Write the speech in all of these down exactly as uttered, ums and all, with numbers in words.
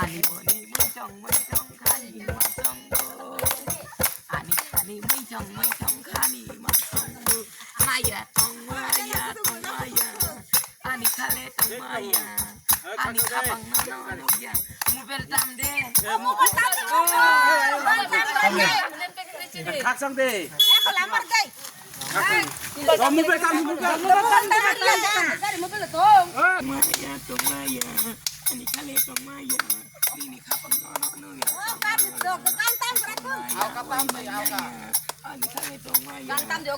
Ani boni muichong muichong khani masong bo. Ani ani muichong muichong khani masong bo. Maya tong maya tong maya. Ani khale tong maya. Ani khapang no no nugya. Mobile tam de. Mobile tam de. Khaksang de. Mobile tam, mobile tam. Maya tong maya. Ani khale tong maya. Nini khapang no no nugya. Ani khale tong maya. Ani khale tong maya. Khapang no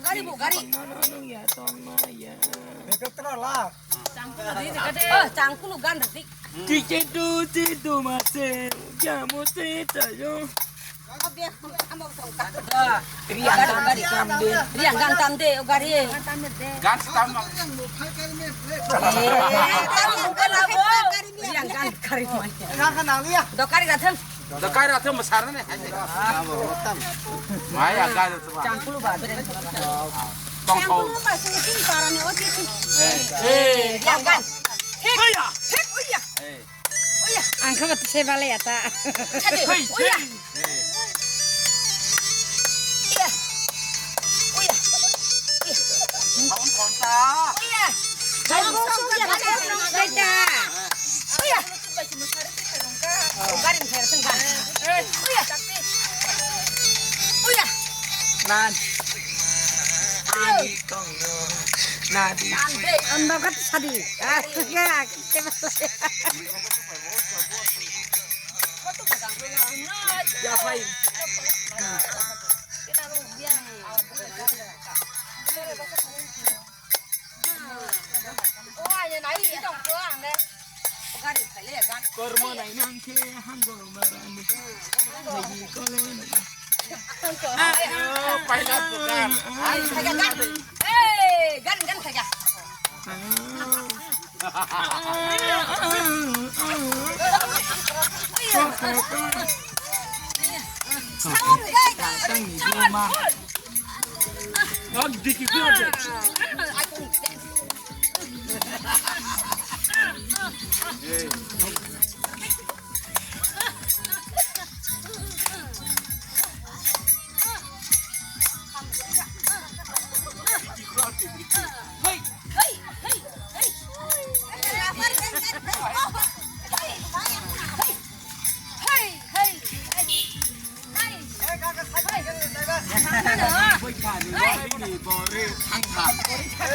no nugya tong maya. Oh, changkulu gan rwdi. Chiche du, chidu mase, jamo se tayo. Riang gan tam de, o gari. Gan tam. Riang gan kari mai. Do kari gatham. Do kari gatham masara ne. Mai aga. Changkulu ba bere. Tong tong. Changkulu ba sini sini parani o sini. Eh. Riang gan. Hek. Hek uya. Eh. Uya. Ang kama tse bale ya ta. Hei, uya. Hei. Uya. Uya. Uya. Kawan konta. Uya. Kawan konta. Uya. Uya. Uya. Nan. Ani kong. Nadi. Ando kat sadi. Ah, ya, kita bale. Kormo nai nang khe hanggo marani. Nai kole nai. Ah, paila tukar. Hey, gan gan khaja.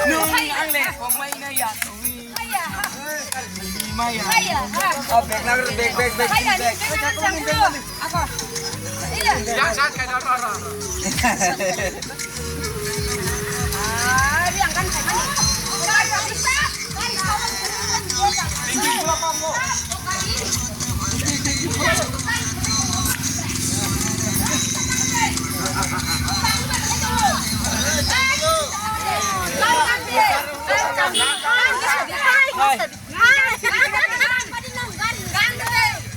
Nwng ang le kongmai na ya tongwi. Maya. Oh, bag na, bag, bag, bag, bag. Ako. Iya. Yang saat kayak apa, apa? Ah, yang kan kayak mana? Hai.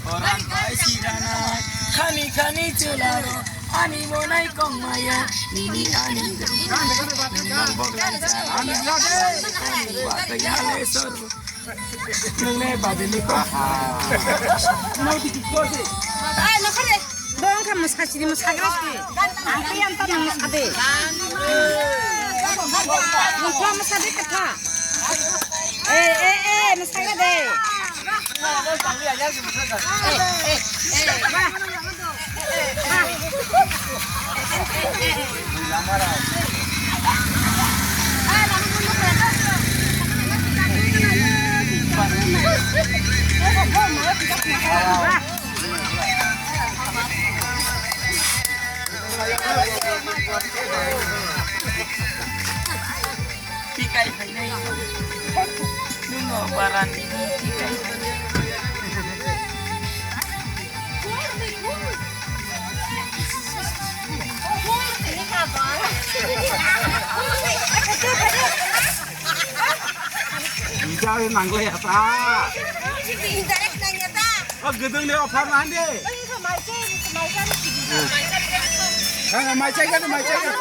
Orang kai sirana, khani khani chularo, ani monai kong maya, nini ani. Nang bok laisa, ani lade, ani wa kaya le sor. Nang ne bade ni pa. Mau di kor de. Ai, no khare. Bo wngkha mwsachini mwsagra se. Ang tei ang tamo mwsa de. Nokha mwsa de kwtha. Eh, eh, eh, mwsagra de. Eh, eh, eh, ba. Tikai phainai. Nwng barani tikai phainai. Bisa nanglai apa? Bisa nanglai apa? Oh, gedung dia offer nanti. Nang mai chai kan, mai chai kan.